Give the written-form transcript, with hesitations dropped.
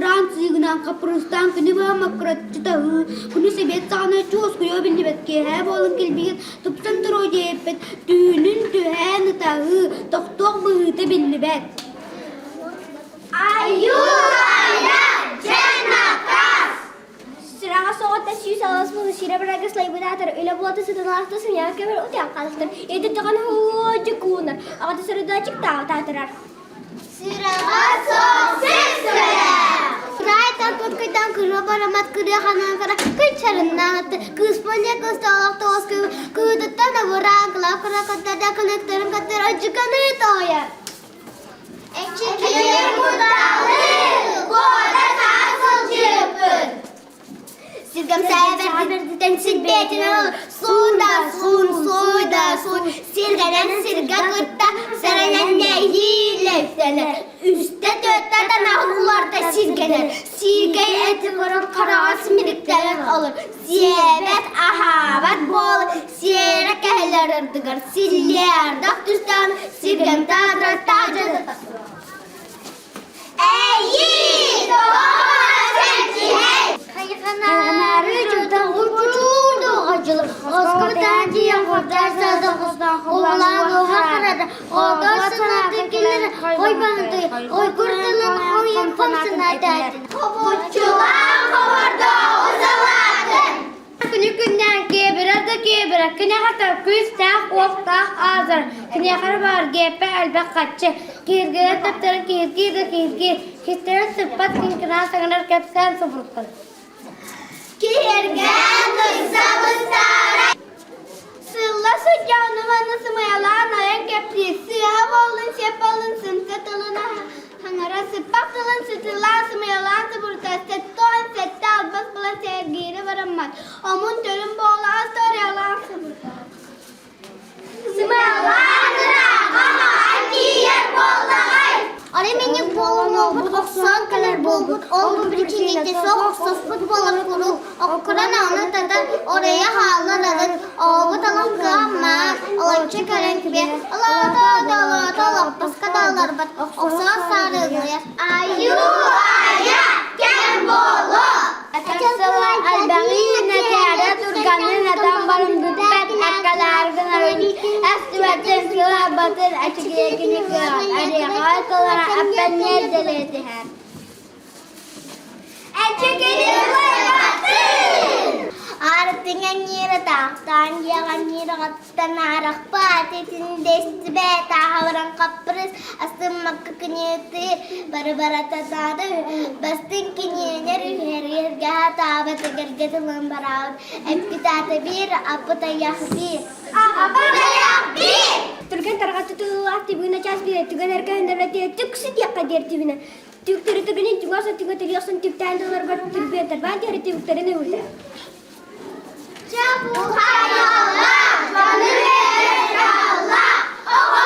Сытыраан сыыгынаан хаппырыыстаан күнү быһа маккыраччы таһыы, күнүс эбиэт саҕана чуоскуйуо биллибэт киэһэ буолан кэлбигит тупсан туруо диэбиппит, түүнүн түһээн ытаһыы, тохтуох быһыыта биллибэт. Айуу-айа, дьэ накаас! Сүрэҕэ соҕотто 108 буолу сирэ барарга слайбынаатар үлэ буолта сытыналаахта сымыйаҕа кэмэр утуйан хаалыктар ийэтэ даҕаны һуодьу куунар аҕата сырыдаачык таатырар Сүрэҕэ суох сир сүрэ! Райтан туткайдан кырыа барамат кырыа ханан кара кынчарыннааты кыыспын диэ кыстаалах тоҕус кыытыттан абыраан кылаа кыра кыттарда кылыктарын кыттар ачыканы тоойар Эчикийин куталы, куота саа сылдьыппыт. Сиргэм сээбэрдитэн сирбээтин ыл, суун да суун, сууй да сууй, сиргэнэн сиргэ кытта сэрэнэн нэһиилэ үктэнэр, үстэ түөртэ танаҕын уларта сиргэнэр, сиикэй эти көрөн хараҕа симириктэнэн олор, сиэбэт, аһаабат буол, сиэрэ кэһэлэр ардыгар силлиэ-ардах түстээн сиргэм таатырар таадьата Эйии, тоҕо сэнтиһэй? Хайҕанаары дьонтон урдуурдуҕадьылы оскутаан тиийэн хордор сада хостон уха харада оҕо санаата кэлэр хойбанты ойгур тылын хойун хомсуната Хобуччулаах хобордооҕу салаатын! Күнү күннээн киэбирэр да киэбирэр, киниэхэ күүстээх-уохтаах аазар, киниэхэ баар гиэппэ элбэх хаччы, киһиргэнэр таптарын киһиргиир да киһиргиир, кистэнэн сыппат киҥкинаан саҥарар кэпсээн субурутар. Киһиргээн кыйса быстаарай! Сылла сылдьан маны сымыйалаан айан кэпсиир, сыыһа буоллун, сиэп буоллун, сымса тылын хаҥара сыппах тылын сытыылаан сымыйалаан субурута, 77 албас буолан сэргиири бараммат, омун төрүн буола остуоруйалаан субурута. Сымыйалаан ырааҕа хаһан тиийэр буоллаҕай? Арай минньик буолан олбут охсон кэлэр буолбут, ол бу причинете суох охсоспут буолар куруук, оккуран аны татан оройо хааллар арын, оҕобут алан кыаммаан, олоччу көрөн күбэ, олоото да олоото олоппоско да олорбот, охсоос саарыылыйар. Айуу-айа, кэм буолуо! Элбэҕи нэтээрэ турганын атан баран бүппэт аккалаар гынарын астыбатын сылаабатын ачыгыйакини кыаҕар ариаҕа толора аппанньыар дэлэтиһэр Эчикини куйбатын! Артыҥа таахтаан диэҕанньыраҕаттан арахпаат итиндэстибэт ааһабаран хаппырыс астыммакка киниэти бары барататаады бастыҥ киниэнэр үһэргэ таабат эгэлгэ тылын бараабыт эппит аата биир аппыт айах биир Аппыт айах биир Түргэн тарҕатты тыллаах тибина час биир түгэн эркэһин түксү диэххэ диэр тибина Түктөрү түгүнүн түгас өттүгэ тилиэхсэн түктээн тылларбар түрбүөтэр баан диэри түбүктэрин ылыта. Чапухайалла, дьону үөрэталла, оҕо.